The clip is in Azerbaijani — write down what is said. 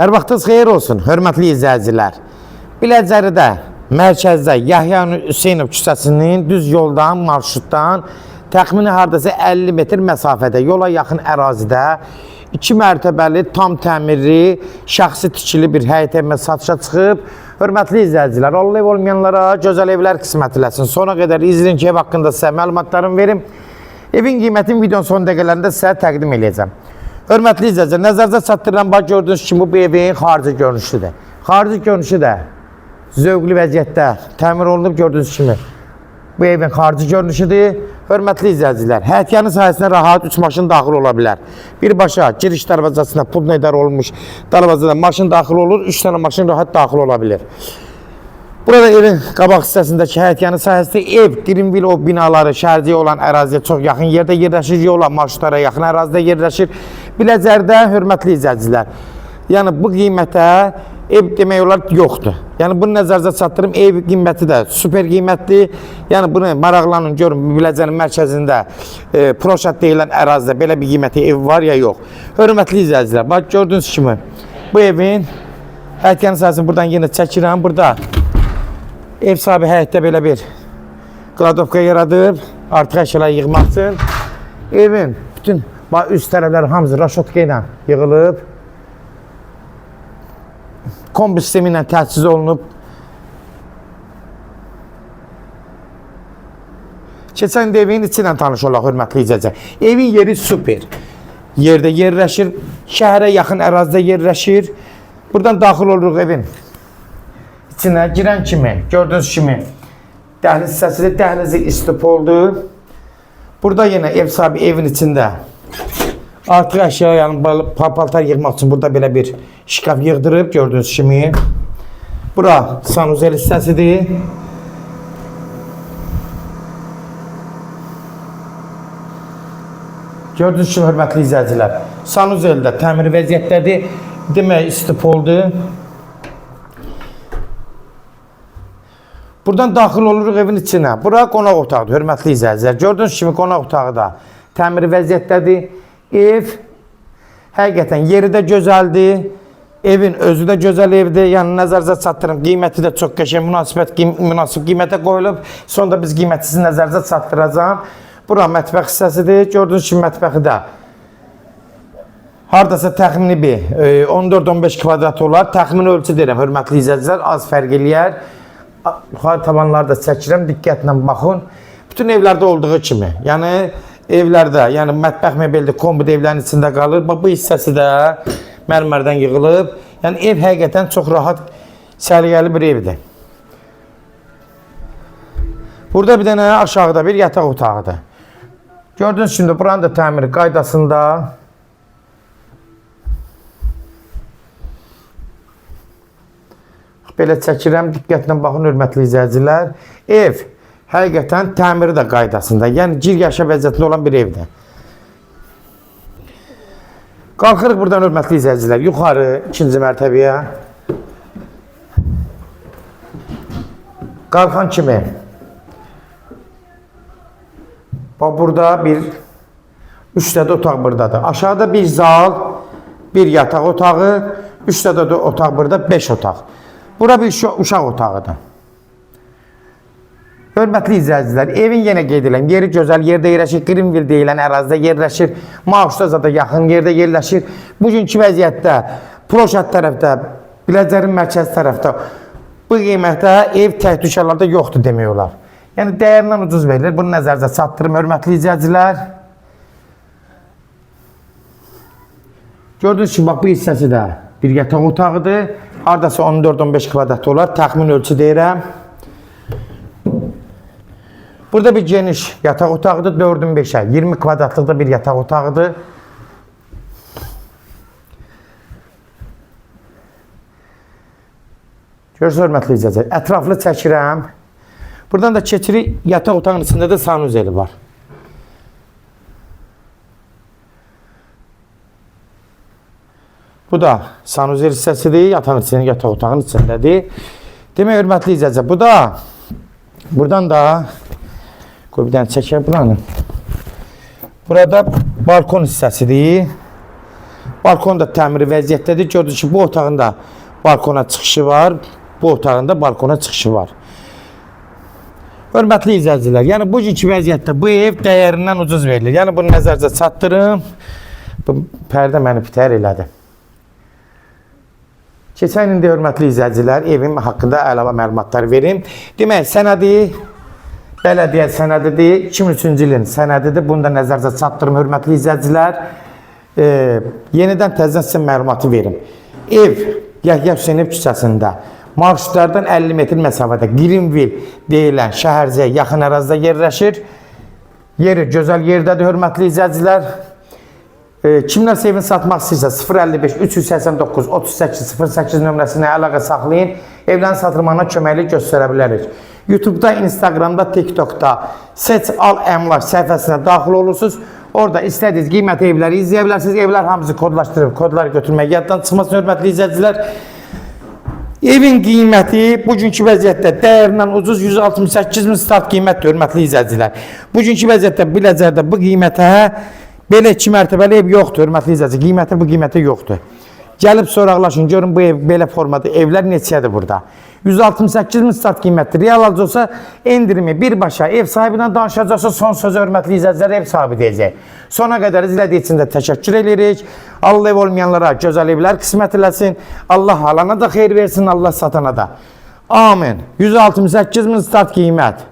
Hər vaxtınız xeyir olsun, hörmətli izləyicilər. Biləcəridə, mərkəzdə Yahya Hüseynov küçəsinin düz yoldan, marşrutdan təxmini hardasa 50 metr məsafədə, yola yaxın ərazidə iki mərtəbəli, tam təmirli, şəxsi tikili bir həyət evimə satışa çıxıb. Hörmətli izləyicilər, Allah ev olmayanlara gözəl evlər qismət eləsin. Sona qədər izləyin ki, ev haqqında sizə məlumatlarımı verim. Evin qiymətini videonun son dəqiqələrində sizə təqdim eləyəcəm. Hörmətli izləyicilər, nəzərinizə çatdırılan bax gördüyünüz kimi bu evin xarici görünüşüdür. Xarici görünüşü də zövqlü vəziyyətdə təmir olunub gördüyünüz kimi. Bu evin xarici görünüşüdür. Hörmətli izləyicilər, həyətyanı sahəsinə rahat 3 maşın daxil ola bilər. Birbaşa giriş darvazasına pulla idarə olunmuş darvazada maşın daxil olur, 3 dənə maşın rahat daxil ola bilir. Burada evin qabaq hissəsindəki həyətyanı sahəsi ev, Greenville o binaları şərqi olan əraziyə çox yaxın yerdə yerləşir, yola, marşrutlara yaxın ərazidə yerləşir. Biləcərdə hörmətli izləyicilər, yəni bu qiymətə ev demək olar yoxdur. Yəni bunu nəzərinizə çatdırım, ev qiyməti də super qiymətli. Yəni bunu maraqlanın, görün Biləcərin mərkəzində Proşat deyilən ərazidə belə bir qiymətli ev var ya yox. Hörmətli izləyicilər, bax gördüyünüz kimi bu evin həyətyanı sahəsini buradan yenə çəkirəm. Burada ev sahibi həyətdə belə bir qladovka yaradıb, artıq əşyalar yığmaq üçün. Evin bütün bax, üst tərəfləri hamısı raşotka ilə yığılıb. Kombi sistemi ilə təchiz olunub. Keçən də evin içi ilə tanış olaq, hörmətli izləyicilər. Evin yeri super. Yerdə yerləşir, şəhərə yaxın ərazidə yerləşir. Buradan daxil oluruq evin içinə girən kimi, gördüyünüz kimi dəhliz hissəsidir, dəhlizi istipoldur. Burada yenə ev sahibi evin içində artıq əşya, yəni paltar yığmaq üçün burada belə bir şkaf yığdırıb, gördüyünüz kimi. Bura sanuzel hissəsidir. Gördüyünüz kimi, hörmətli izləyicilər, sanuzel də təmir vəziyyətdədir. Demək istipoldur. Buradan daxil oluruq evin içinə. Bura qonaq otağıdır, hörmətli izləyicilər. Gördüyünüz kimi qonaq otağı da təmir vəziyyətdədir. Ev həqiqətən yeri də gözəldir. Evin özü də gözəl evdir. Yəni nəzərinizə çatdırım, qiyməti də çox qəşəng, münasib qiymətə qoyulub. Sonra biz qiyməti sizin nəzərinizə çatdıracağam. Bura mətbəx hissəsidir. Gördüyünüz kimi mətbəxi də hardasa təxmini bir 14-15 kvadrat olar. Təxmini ölçü deyirəm, hörmətli izləyicilər, az fərq eləyər. Yuxarı tavanları da çəkirəm, diqqətlə baxın. Bütün evlərdə olduğu kimi, yəni evlərdə, yəni mətbəx mebeldir, kombi də evlərin içində qalır. Bax, bu hissəsi də mərmərdən yığılıb. Yəni ev həqiqətən çox rahat, səliqəli bir evdir. Burada bir dənə aşağıda bir yataq otağıdır. Gördüyünüz kimi buranın da təmiri qaydasında. Belə çəkirəm, diqqətlə baxın, hörmətli izləyicilər. Ev həqiqətən təmiri də qaydasında, yəni gir yaşa vəziyyətində olan bir evdir. Qalxırıq buradan, hörmətli izləyicilər, yuxarı ikinci mərtəbəyə. Qalxan kimi. Bax, burada bir 3 dənə otaq buradadır. Aşağıda bir zal, bir yataq otağı, 3 dənə də otaq burada, 5 otaq. Bura bir uşaq otağıdır. Hörmətli izləyicilər, evin yenə qeyd edirəm, yeri gözəl yerdə yerləşir, Greenville deyilən ərazidə yerləşir, Maaşda zada yaxın yerdə yerləşir. Bugünkü vəziyyətdə Proşat tərəfdə, Biləcərin mərkəzi tərəfdə bu qiymətə ev tək dükanlarda yoxdur demək olar. Yəni dəyərindən ucuz verilir. Bunu nəzərinizə çatdırım, hörmətli izləyicilər. Gördüyünüz kimi bax bu hissəsi də bir yataq otağıdır. Hardasa 14-15 kvadrat olar. Təxmin ölçü deyirəm. Burada bir geniş yataq otağıdır. 4-ün 5-ə 20 kvadratlıqda bir yataq otağıdır. Görürsünüz, hörmətli izləyicilər. Ətraflı çəkirəm. Buradan da keçirik. Yataq otağının içində də sanuzeli var. Bu da sanuzel hissəsidir. Yatağın içində, yataq otağının içindədir. Demək, hörmətli izləyicilər, bu da buradan da qoy bir dənə çəkək buranı. Burada balkon hissəsidir. Balkon da təmiri vəziyyətdədir. Gördünüz ki, bu otağın da balkona çıxışı var. Bu otağın da balkona çıxışı var. Hörmətli izləyicilər, yəni bugünkü vəziyyətdə bu ev dəyərindən ucuz verilir. Yəni bunu nəzərinizə çatdırım. Bu pərdə məni pitər elədi. Keçən indi hörmətli izləyicilər, evim haqqında əlavə məlumatlar verim. Demək, sənədi bələdiyyə sənədidir, 2003-cü ilin sənədidir. Bunu da nəzərinizə çatdırım hörmətli izləyicilər. Yenidən təzədən sizə məlumatı verim. Ev Yahya Hüseynov küçəsində marşrutlardan 50 metr məsafədə Greenville deyilən şəhərcəyə yaxın ərazidə yerləşir. Yeri gözəl yerdədir hörmətli izləyicilər. Kimlərsə evini satmaq istəyirsə 055 389 38 08 nömrəsinə əlaqə saxlayın. Evlərin satılmağına köməklik göstərə bilərik. YouTube'da, Instagramda, TikTok'da Seç Al Əmlak səhifəsinə daxil olursunuz. Orada istədiyiniz qiymətli evləri izləyə bilərsiniz. Evlər hamısı kodlaşdırılıb, kodlar götürmək yaddan çıxmasın hörmətli izləyicilər. Evin qiyməti bugünkü vəziyyətdə dəyərindən ucuz 168 min start qiymətdir hörmətli izləyicilər. Bugünkü vəziyyətdə Biləcərdə bu qiymətə belə iki mərtəbəli ev yoxdur hörmətli izləyicilər. Qiyməti bu qiymətə yoxdur. Gəlib soraqlaşın, görün bu ev belə formada evlər neçədir burada. 168 min start qiymətdir. Real alıcı olsa endirimi birbaşa ev sahibindən danışacaqsa son sözü hörmətli izləyicilər ev sahibi deyəcək. Sona qədər izlədiyi üçün də təşəkkür edirik. Allah ev olmayanlara gözəl evlər qismət eləsin. Allah alana da xeyir versin, Allah satana da. Amin. 168 min start qiymət.